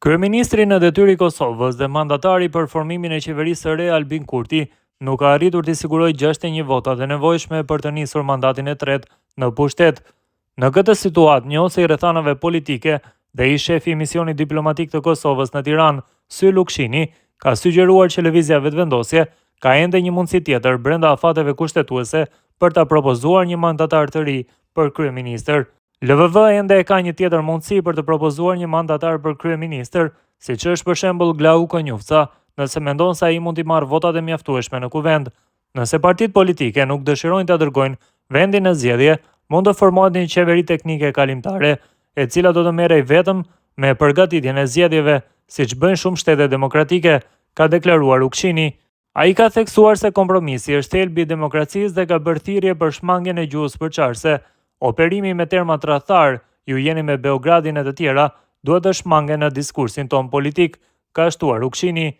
Kryeministri në detyrë i Kosovës dhe mandatari për formimin e qeverisë së re Albin Kurti nuk ka arritur t'i sigurojë 61 votat e nevojshme për të nisur mandatin e tretë në pushtet. Në këtë situatë, njohësi i rrethanave politike dhe ish-shefi i misionit diplomatik të Kosovës në Tiranë, Sylë Ukshini, ka sugjeruar që Lëvizja Vetëvendosje ka ende një mundësi tjetër brenda afateve kushtetuese për ta propozuar një mandatar të ri për kryeministër. LVV ende e ka një tjetër mundësi për të propozuar një mandatar për kryeministër, siç është për shembull Glauk Konjufca, nëse mendon se ai mund t'i marrë votat e mjaftueshme në Kuvend. Nëse partitë politike nuk dëshirojnë ta dërgojnë vendin në zgjedhje, mund të formohet një qeveri teknike kalimtare, e cila do të merrej vetëm me përgatitjen e zgjedhjeve, siç bëjnë shumë shtete demokratike, ka deklaruar Ukshini. Ai ka theksuar se kompromisi është thelbi i demokracisë dhe ka bërë thirrje për shmangien e gjuhës përçarëse. Operimi me terma tradhtarë, ju jeni me Beogradin e të tjera, duhet të shmangen në diskursin tonë politik, ka shtuar Ukshini.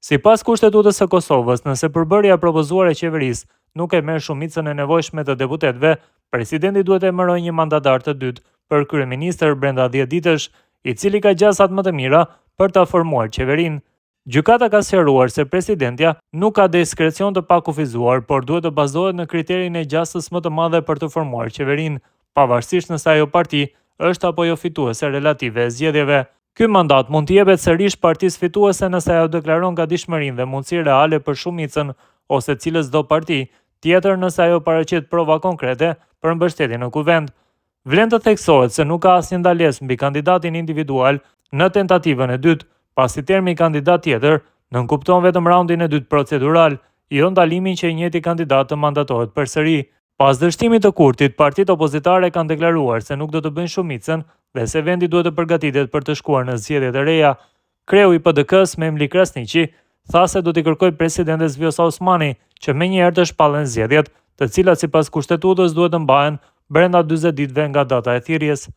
Sipas Kushtetutës së Kosovës, nëse përbërja e propozuar e qeverisë nuk e merr shumicën e nevojshme të deputetëve, presidenti duhet të emërojë një mandatar të dytë për kryeministër brenda 10 ditësh, i cili ka gjasat më të mira për ta formuar qeverinë. Gjykata ka sqaruar se presidentja nuk ka diskrecion të pakufizuar, por duhet të bazohet në kriterin e gjasës më të madhe për të formuar qeverinë, pavarësisht nëse ajo parti është apo jo fituese relative e zgjedhjeve. Ky mandat mund t'i jepet sërish partisë fituese nëse ajo deklaron gatishmërinë dhe mundësi reale për shumicën ose cilësdo parti tjetër nëse ajo paraqet prova konkrete për mbështetje në Kuvend. Vlen të theksohet se nuk ka asnjë ndalesë mbi kandidatin individual në tentativën e dytë, pasi termi kandidat tjetër nënkupton vetëm raundin e dytë procedural, jo ndalimin që i njëjti kandidat të mandatohet përsëri. Pas dështimit të Kurtit, partitë opozitare kanë deklaruar se nuk do të bëjnë shumicën dhe se vendi duhet të përgatitet për të shkuar në zgjedhje të reja. Kreu i PDK-së, Memli Krasniqi, tha se do t'i kërkojë presidentes Vjosa Osmani që menjëherë të shpallen zgjedhjet, të cilat sipas Kushtetutës duhet të mbahen brenda 40 ditëve nga data e thirrjes.